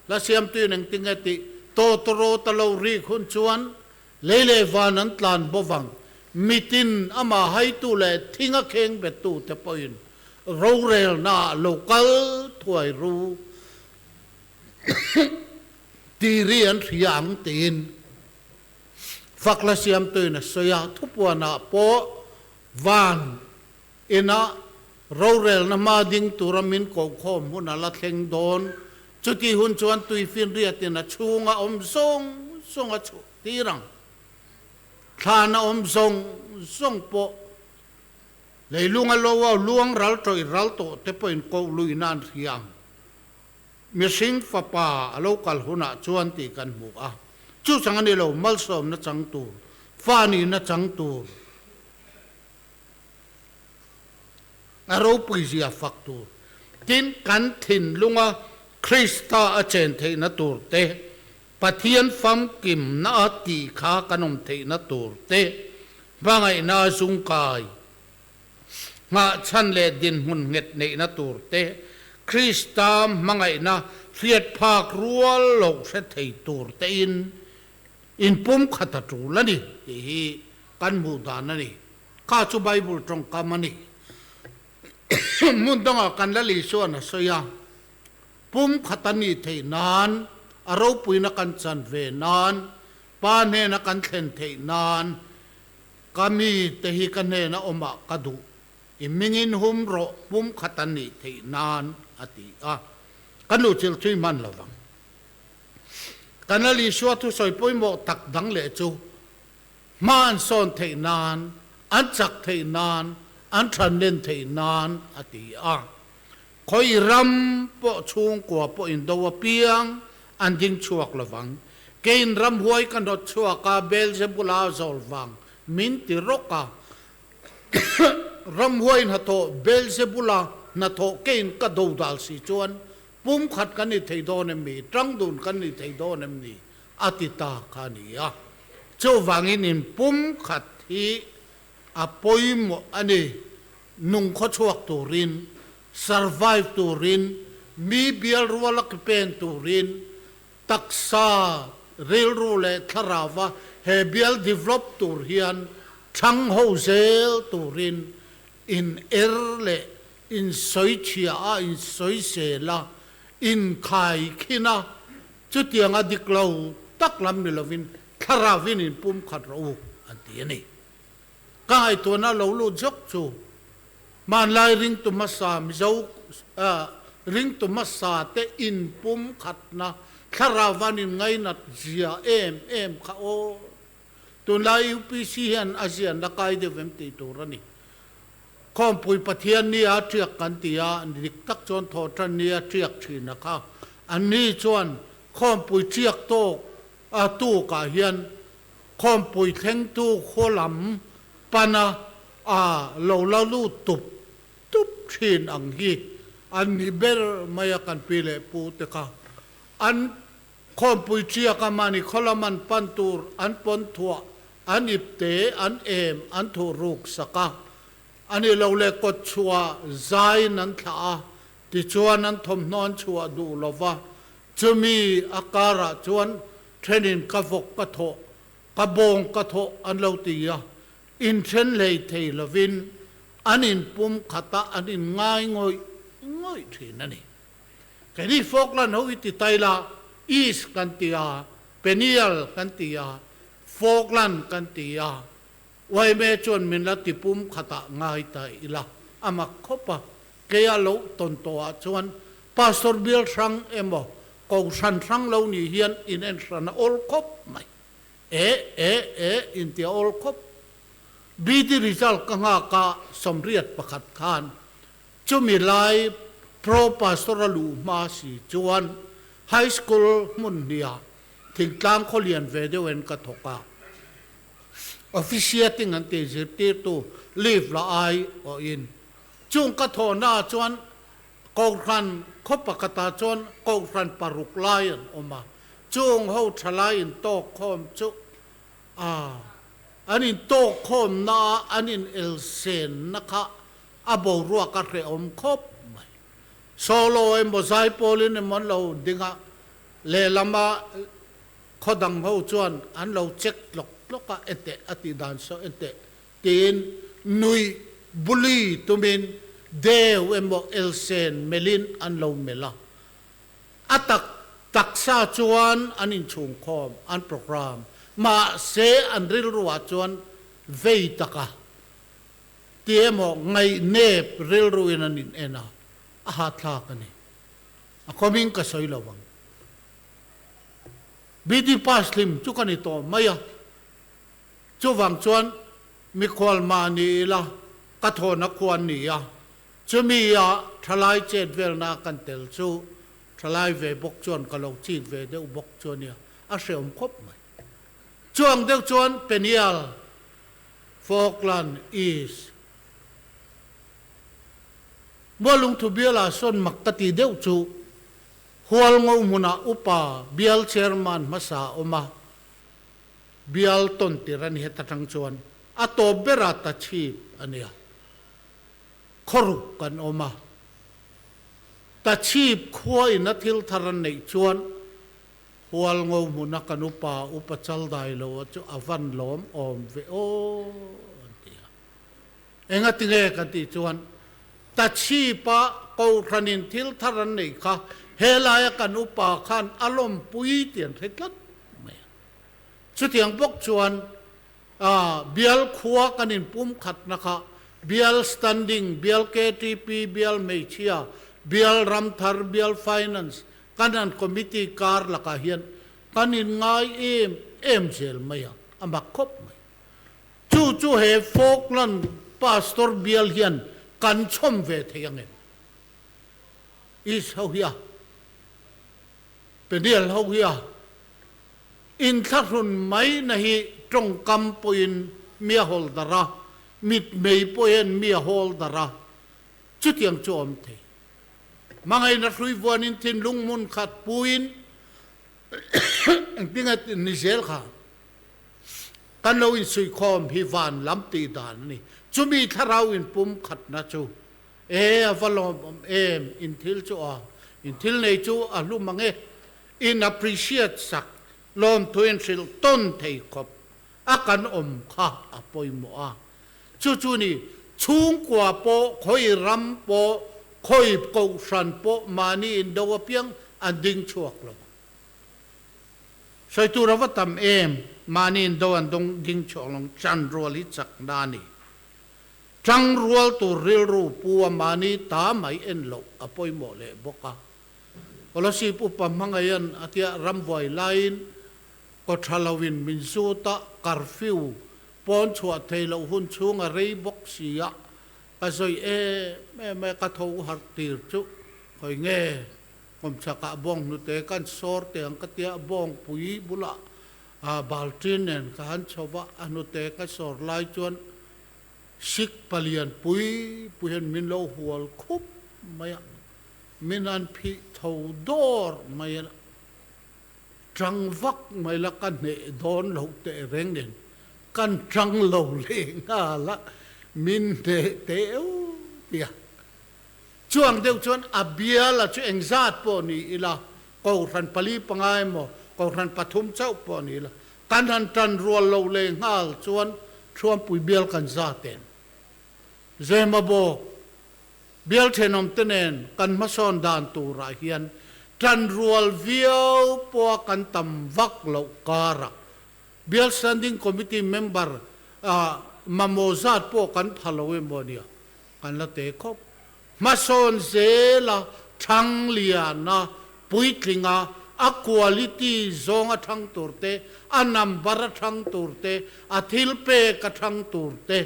hla siamtuin engtinge tih tawtawrawt a lo rik hun chuan lei leh van an tlan bo vang, mitin amah haitu leh thing a kheng bettu te pawhin Rorelna lo kal thuai ru tiri an hria ang tiin fakla siamtuin a sawi a, thupuanah pawh van ina rorelna hma ding tura min kohkhawm hun a la thleng dawn. Chuti hun chuan tuifinriatin a chhunga awm zawng zawng a chhuah tir ang. Thlana awm zawng zawng pawh Leilung a lo a, luang ral tawih ral tawh te pawhin koh luihna an hria ang. Mihring fapa a lo kal hunah chuan tih kan hmu a, chu chang a ni lo, malsawmna chang tur, fa nihna chang tur, a ropuizia fak tur, tin kan thinlunga Krista a chen theihna tur te, Pathian famkimna a tih kha kan awm theihna tur te, hmangaihna a zungkai, nghahchhan leh dinhmun nghet neihna tur te, Krista hmangaihna hriat phak rual loh hre thei tur tein inpumkhat a tul a ni tih hi kan hmuh dan a ni. Kha chu Bible tawngkam a ni. Hmun dangah kan la Lisuan a sawi a. Pumkhat a nih theih nan, a ropuina kan chan ve nan, Pa hnena kan thlen theih nan, ka mite hi ka hnena awmah ka duh, i mingin hum rawh pumkhat a nih theih nan, a ti a. Ka nu chil thui hman lo vang. Kan Lal Isua thusawi pawimawh tak dang leh chu hma an sawn theih nan, an chak theih nan, an thanlen theih nan a ti a. Khawi ram pawh chhungkua pawh indo apiang an ding chhuak lovang. Keiin ramhuai ka hnawt chhuak a, Beelzebula zawl vang min ti rawk a. Ramhuai hnathawh Beelzebula hnathawh keiin ka do dal si chuan pumkhat kan ni thei dawn em ni, tangdun kan ni thei dawn em ni a ti ta kha a ni a. Chuvangin in pumkhat hi a pawimawh a ni. Nung khawchhuak turin, survive turin, mi bial ruala ki pen turin, taksa, rilru leh thlarauva he bial develop tur hian thlang ho zel turin in er leh in sawi chhia a, in sawi sel a, in khai khin a, chutianga dik lo tak lam ni lovin thlarauvin in pumkhat rawh u an ti a ni. Ka ngaihtuahna lo lut zawk chu hmanlai ringtu hmasa Mizo ringtu hmasa te inpumkhatna thlarauvan in ngainat zia em em kha aw. Tunlai UPC hian a zianna kai deuh em tih tur a ni. Khawmpui Pathian nia ṭiak kan ti a, dik tak chuan thawhṭan nia ṭiak ṭhin a kha. Anni chuan khawmpui ṭiak tawk a tukah hian Khawmpui thlengtu khaw lam pana a lo la lut tup tup thin ang hi an ni ber mai a kan pi leh pu te kha. An khawmpui chiak a mahni khaw lam an pan tur an pawn thuah an ip te an em an thuh ruk sak a, a ni lo leh kawt chhuah zaiin an thlah a, tichuan an thawmhnaw an chhuah duh lo va, chumi a karah chuan Thenin ka vawk ka thawh, ka bawng ka thawh an lo ti a, inthen hlei thei lovin an inpum khat a, an inngai ngawih ngawih thin a ni. Keini Falkland ho i ti tai la, East kan ti a, Peniel kan ti a, Falkland kan ti a, yma chuan min la ti pum khatah ngai ta ila, a mak khawp a, keia lo tawn tawhah chuan Pastor bial hrang emaw Ko hran hrang lo nih hian in en hran a awl khawp mai. E e e in ti a awl khawp. BD result ka nghak a 81 khan chumi lai Pro Pastor a luh hma si chuan High School hmun hniah thingtlang khawlian ve deuh en ka thawk a. Officiating an tih zirtirtu leave la ai awhin chung ka thawhna ah chuan Kohhran khaw pakhatah chuan kohhran paruk lai an awm a, chung ho thalai intawk khawm chu a an intawk khawmna a an inelsenna kha a boruak a hrehawm khawp mai. Solo emaw zaipawlin emaw an lo ding a, lehlama khaw dang ho chuan an lo check tlawk tlawk a, enteh a tih dan saw enteh Tiin nuih bully tumin deu emaw elsen melhin an lo melh a. A tak taksa chuan an inchhungkhawm, an program, mahse an rilruah chuan vei taka ti emaw ngaihnep rilruin an in en a, a hahthlak a ni. A khawmin ka sawi lo ang. BD pass hlim chu ka ni tawh mai a. Chuvang chuan mikhual mah ni ila ka thawhna khua an ni a, chumi a thalai chet velna kan tel chu thalai ve bawk chuan ka lo chik ve deuh bawk chu a nia, a hreawm khawp mai. Chuang deuh chuan Peniel, Falkland East, Mualungthu bialah sawn mak ka ti deuh chu Hualngo hmunah upa bial chairman hmasa a awm a, Bial tawn tir a ni heta tang chuan a tawp ber a ta chhip a nia. Khawruk kan awm a. Ta chhip khua in a thil thar an neih chuan hual ngo hmun a kan upa upa chal dai lo a chu a van lawm awm ve aw an ti a. Enga tinge kan tih chuan ta chhip a kohhran in thil thar an neih kha helai a kan upa khan a lawmpui tih an hre tlat mai a. Chutiang bawk chuan bial khua kan inpum khatna kha bial standing, bial KTP, bial hmeichhia, bial ramthar, bial finance kan han committee kar lakah hian Kan in ngai em em zel mai a, a mak khawp mai. Chu chu he Falkland Pastor bial hian kan chhawm ve thei ang em? East ho hi a, Peniel ho hi a, inthlahrun mai na hi tawngkam pawhin mi a hawl darh a, mitmei pawhin mi a hawl darh a, chutiang chu a awm thei. Hmangaihna hrui vuanin thinlung hmun khat puin engtinge ni zel kha kan lo insuihkhawm hi van lam tih dan a ni. Chumi thlarau inpum khatna chu e a va lawmawm em, in thil chu a, in thil nei chu a hlu mang e, in appreciate sak lawmthu inhrilh tawn thei khawp a kan awm kha a pawimawh a. Chu chu ni, chhungkua pawh, khawi ram pawh, khawi kohhran pawh mahni indo apiang an ding chhuak lo. Sawi tur a va tam em, mahni indo an dawng ding chhuak lo, chan rual hi chakna a ni. Tang rual tur rilru pu a mahni ta mai en loh a pawimawh leh bawk a. Kolasib upa hmangaihan a tia rambuai laiin kaw tha loin min zut a, curfew Pawn chhuah thei loh hun chhung a rei bawk si a, ka zawi em em a, ka tho harh tir chu khawi nge kawmchhakah bawng hnute kan sawr teh ang ka tia, bawngpui bulah balṭin nen ka han chho va, a hnute ka sawr lai chuan sik palian pui pui hian min lo hual khup mai a, min han phih tho dawr mai a. Ṭang vak mai la ka hneh dawn loh teh reng nen kan ṭang lo leh nghal a, min hneh teh eu tia. Chuang deuh chuan a biala chu engzat pawh ni ila, kohhran pali panga emaw, kohhran pathum chauh pawh ni ila, kan han ṭan rual lo leh nghal chuan Thuampui bial kan zat em? Zemabawk Bial thenawmte nen kan hmasawn dan turah hian tanrual viau pawha kan tam vak loh karah Bial Standing Committee member mamawh zat pawh kan pha lo emaw nia kan la te khawp. Hmasawn zela thang liana puitlinga a quality zawng a thang tur te, a number a thang tur te, a thil pek a thang tur te,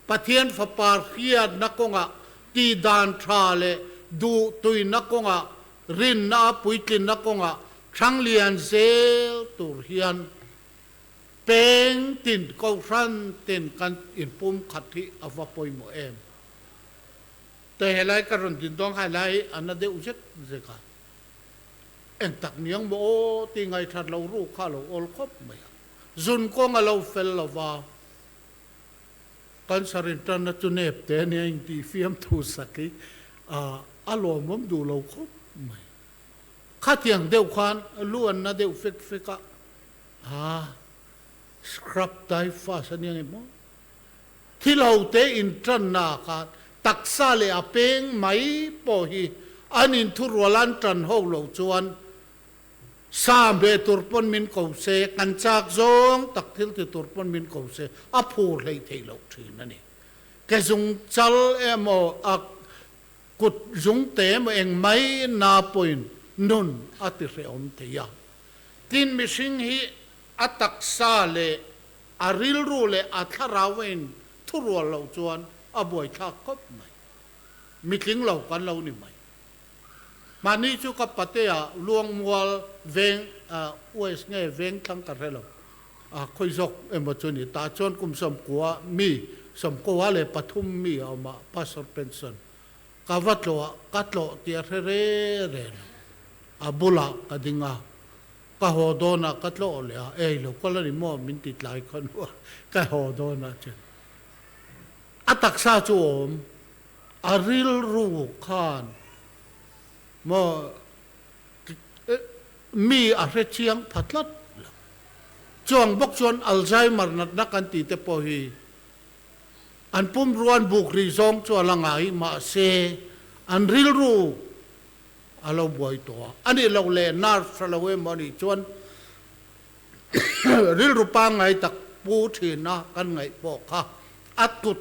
Pathian Fapa hriatna kawngah tihdan tha leh duhtuina kawngah, rinna a puitlinna kawngah Thanglian zel tur hian peng tin kohhran tin kan inpum khat hi a va pawimawh em? Te helai ka rawn din dawn kha helai hi a na deuh zek zek a, eng tak niang maw aw tih ngaihthat lo ruk kha a lo awl khawp mai a, zun kawng a lo fel lo va. Cancer in tanna chu nep te ania in tih fiamthu sak hi a lawmawm duh lo khawp mai. Khatiang deuh khan lu an na deuh fek fek a, aa scrub typhus ania nge maw? Thil ho te in tanna ah khan taksa leh a peng mai pawh hi an inthurual an tan ho loh chuan Sa hmeh tur pawn min ko se, kan chak zawng tak thil ti tur pawn min ko se, a phur hleih theih loh thin a ni. Ke zung chal emaw, a kut zung te emaw eng mai na pawhin nun a ti hrehawm thei a. Tin, mihring hi a taksa leh a rilru leh a thlarau a in thurual loh chuan a buaithlak khawp mai. Mitling lo kan lo ni mai. Mahni chu ka patea Luangmual veng West nge veng thlang ka hre lo a khawi zawk emaw chu ni tah chuan kum sawmkua mi sawmkua leh pathum mi a awm a Pastor Penson ka va tlawh a ka tlawh tih a hre re re lo a bulah ka ding a ka haw dawnah ka tlawh leh a ei lo kal a ni maw min ti tlai kha nu a ka haw dawnah chuan a taksa chu a awm. A rilru khan maw mi a hre chiang pha tlat lo. Chuang bawk chuan Alzheimer natna kan tih te pawh hi an pumrua an buk rih zawng chu a la ngai mahse an rilru a lo buai tawh a. A nih loh leh nerve hre lo emaw a nih chuan rilru pangngai tak pu thina kan ngaih pawh kha a tut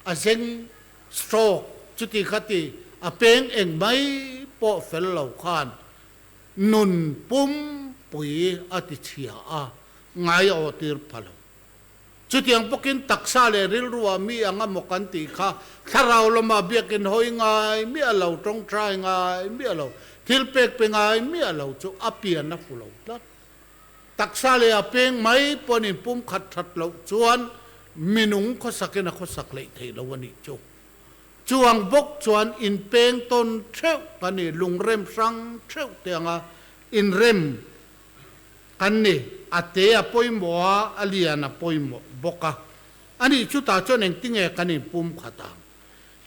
A zeng, stroke, chuti khati a peng eng mai pawh fel lo khan nun pum pui a ti chhia a, ngai a awh tir pha lo. Chutiang bawkin taksa leh rilruah mi anga maw kan tih kha thlarau lamah biakin hawi ngai miah lo, tawngtai ngai miah lo, thil pek pe ngai miah lo chu a pian a fu lo tlat. Taksa leh a peng mai pawn in pumkhat that loh chuan minung khawsakin a khawsak leih theih lo a nih chu. Chuang bawk chuan in peng tawn theuh kan ni, lungrem hrang theuh te anga inrem kan ni. A te a pawimawh a, a lian a pawimawh bawk a. Anih chutah chuan engtinge kan inpumkhat ang?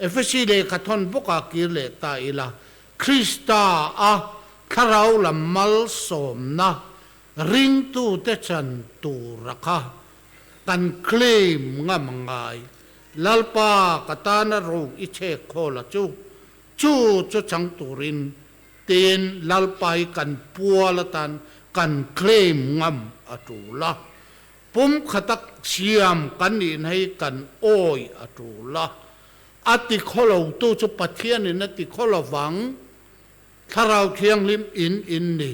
Efesi lehkha thawn bawkah kir leh ta ila, Krista a thlarau lam malsawmna ringtute chan tura kha kan claim ngam a ngai. Lalpa ka tana ro i chhek khawl a chu, chu chu chang turin tiin Lalpa hi kan pual atan kan claim ngam a tul a. Pum khata siam kan nihna hi kan awi a tul a. A ti khawlotu chu Pathianin a ti khaw lovang, Thlarau Thianghlim in in ni.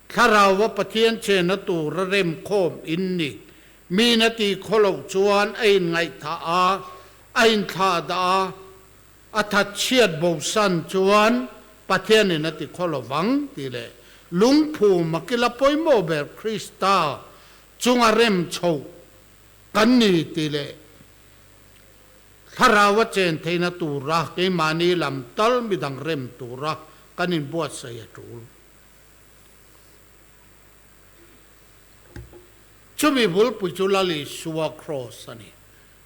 Thlarauva Pathian chena tura remkhawm in ni. Min a ti khaw loh chuan a inngaihthah a, a inthlah dah a, a thatchhiat bosan chuan Pathianin a ti khaw lovang tih leh lungphum a kila pawimawh ber Krista chunga rem chhoh kan ni tih leh Thlarau a chen theihna tura keimahni lam tal midang rem tura kan inbuatsaih a tul. Chumi bulpui chu Lal Isua Kraws a ni.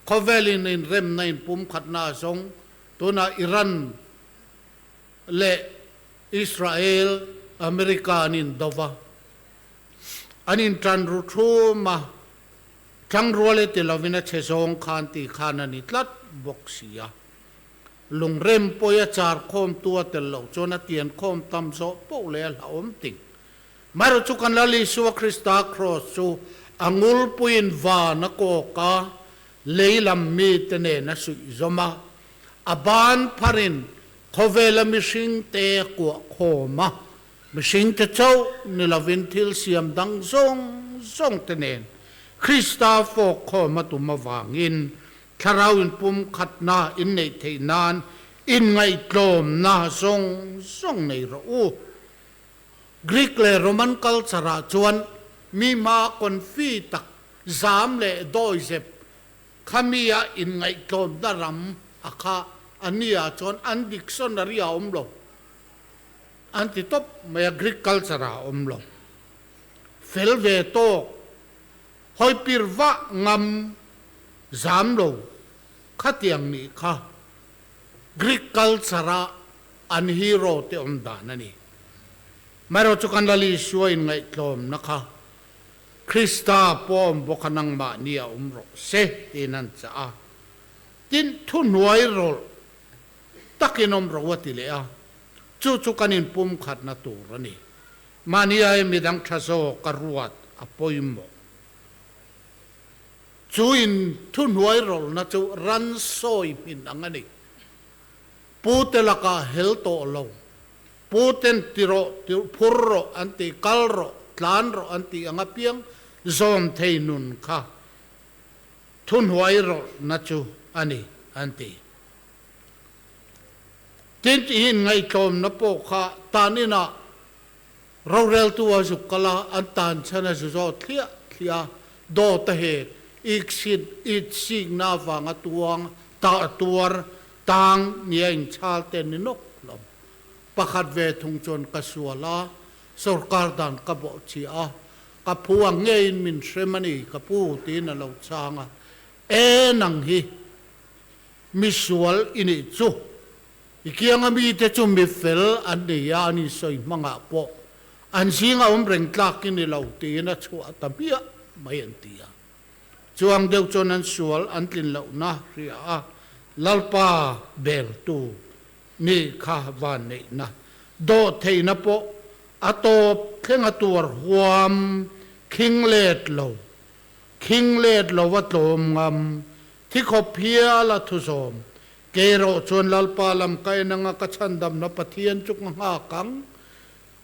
Khawvelin inremna inpumkhatna a zawng, tunah Iran leh Israel, America an indo va, an intan ru thum a, tangrual e ti lovin a chhe zawng khan tih khan a ni tlat bawk si a. Lungrem pawia char khawmtu a tel loh chuan a tian khawm tam zawh poh leh a hlauhawm ting. Marawh chu kan Lal Isua Krista Kraws chu a ngulpuiin van a kawk a, lei lam mite nen a suih zawm a, a ban pharin khawvela mihringte a kuah khawm a, mihringte chauh ni lovin thil siam dang zawng zawngte nen Krista fawk khawm a tum avangin Thlarau inpumkhatna in neih theih nan inngaihtlawmna zawng zawng nei rawh u. Greek leh Roman culture ah chuan mi hma confi tak zam leh dawizep kha mi a inngaihtlawmna ram a kha a ni ah chuan an dictionary ah a awm lo. An ti tawp mai a, Greek culture ah a awm lo. Fel ve tawk. Hawipir vah ngam zam lo khatiang nih kha Greek culture a an hero te awm dan a ni. Marawh chu kan Lal Isua inngaihtlawmna kha Krista pawh awm bawk a nangmahni a awm rawh se tiin an chah a. Tin, thuhnuai rawlh takin awm rawh u a ti leh a, chu chu kan inpumkhatna tur a ni. Mahni ai midang tha zawk a ruat a pawimawh. Chu in thuhnuai rawlna chu ran sawi hmin ang a ni. Pu te lakah hel tawh lo. Pu ten ti rawh, ti phur rawh an ti, kal rawh, tlan rawh an tih ang apiang zawm thei nun kha thuhnuai rawlhna chu a ni an ti. Tin, i inngaihtlawmna pawh kha tan inah roreltu a zuk kal a, an tan chhan a zu zawh thliah thliah a, dawt a hek, iksit, itsikna avanga tuang, tah tuar, tang nia inchhal te ni nawk hlawm. Pakhat ve thung chuan ka sual a, sorkar dan ka bawhchhiah a, ka phu ang ngeiin min hrem a ni, ka pu, tiin a lo chhang a, E nang hi! Mi sual i nih chu. I kianga mite chu mi fel an ni a, an insawi hmangah pawh an zinga awm reng tlak i ni lo tiin a chhuah ta hmiah mai an ti a. Chuang deuh chuan an sual an tlin lohna hria a, Lalpa beltu nih kha vanneihna, dawhtheihna pawh a tawp thleng a tuar huam khing let lo, khing let lo a tlawm ngam Thi khawp hial a thuzawm. Kei erawh chuan Lalpa lam ka en anga ka chhandamna Pathian chu ka nghak ang.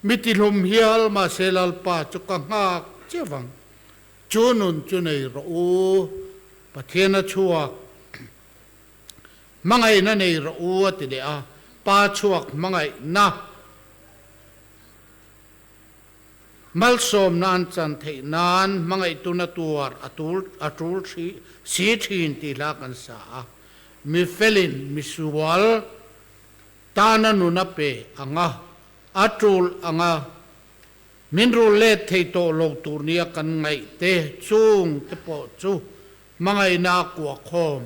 Mi tihlum hial mahse Lalpa chu ka nghak chiah vang. Chu nun chu nei rawh u, Pathian a chhuak. Hmangaihna nei rawh u a ti leh a, Pa chhuak hmangaihna malsawmna an chan theih nan hmangaihtuna tuar a tul a tul si thin tih hla kan sa a. Mi felin misual tana nun a pe ang a, a tul ang a, min rul let thei tawh lo tur nia kan ngaih te chung te pawh chu hmangaihna a kuah khawm.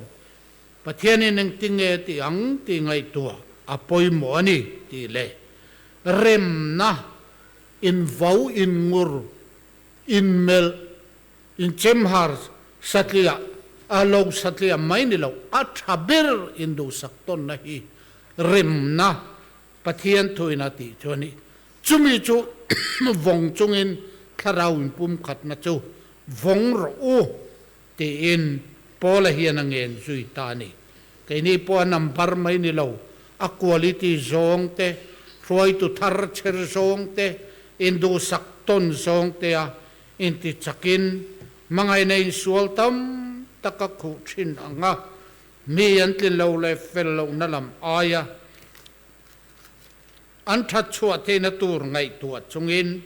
Pathianin engtinge ti ang tih ngaihtuah a pawimawh a ni tih leh remna, invo, inngur, inmelh, inchemhar satliah, a lo satliah mai ni lo, a tha ber induhsak tawnna hi remna Pathian thuin a tih chu a ni. Chumi chu vawng chungin thlarau inpumkhatna chu vawng rawh u tiin Paula hian a ngen zui ta a ni. Keini pawh a number mai ni lo, a quality zawng te, hruaitu thar chher zawng te, induhsak tawn zawng te a intichakin hmangaihna insual tam tak a khuh thin ang a, mi an tlin lo leh fel lohna lam aia an that chhuah theihna tur ngaihtuah chungin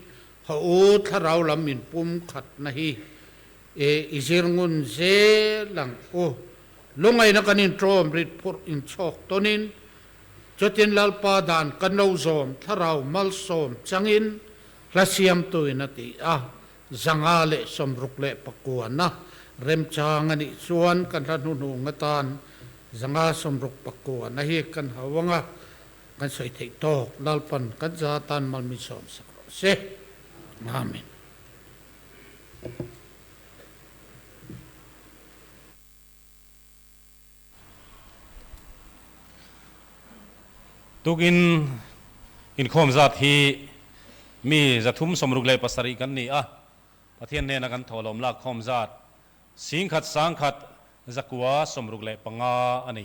haw u thlarau lam inpumkhatna hi E, i zir ngun zel ang u. Lungaina kan inṭawm rit phurh inchhawk tawnin, chutin Lalpa dan kan lo zawm thlarau malsawm changin hla siamtuin a ti a, 569 remchang a nih chuan kan hla hnuhnung atan 569 hi kan hau ang a, kan sawi theih tawk Lalpan kan za atan mal min sawm sak rawh se. Amen. Tukin inkhawm zat hi mi 367 kan ni a, Pathian hnena kan thawhlawm lak khawm zat 10 10 965 a ni.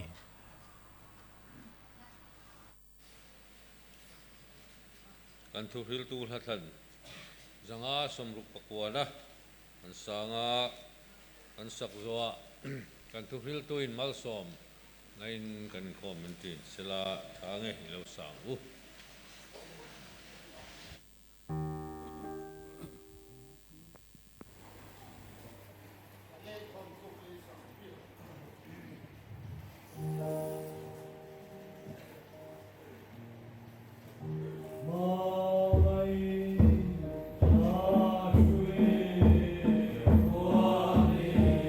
Kan thuhriltu hlathlan 569 kan sanga kan sak zawhah kan thuhriltuin malsawm nain kan inkhawm min ti sela tha nge i lo sang u.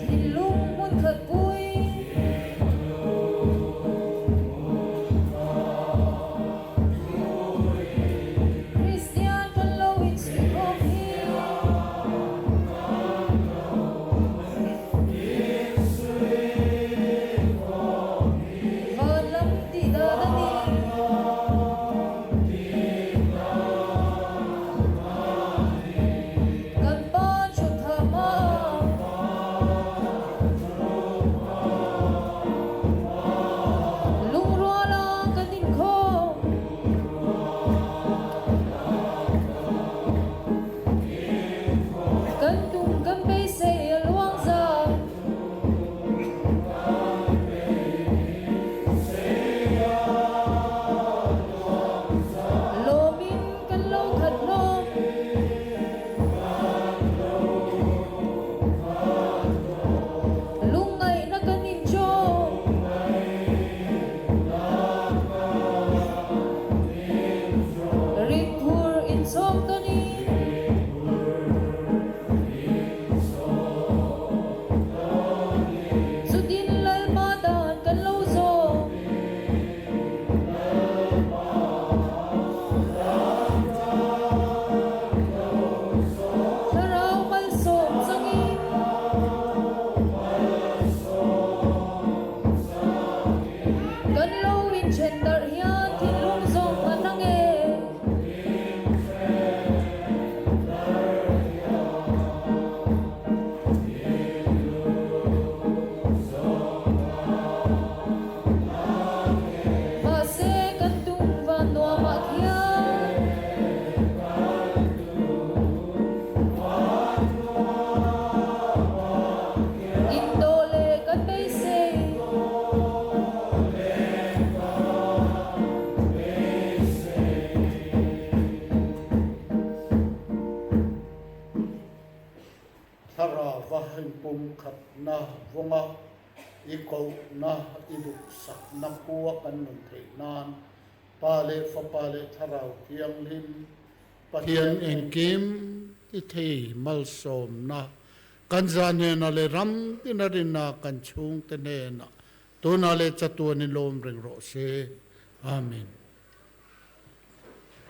Thinlung hmun khat pui. Inpumkhatna vawnga i kohna i duhsakna khua kan nun theih nan Pa leh Fapa leh Thlarau Thianghlim Pathian engkim ti thei malsawmna kan zah hnenah leh ram tina rinna kan chhungte hnenah tunah leh chatuanin lawm reng rawh se. Amen.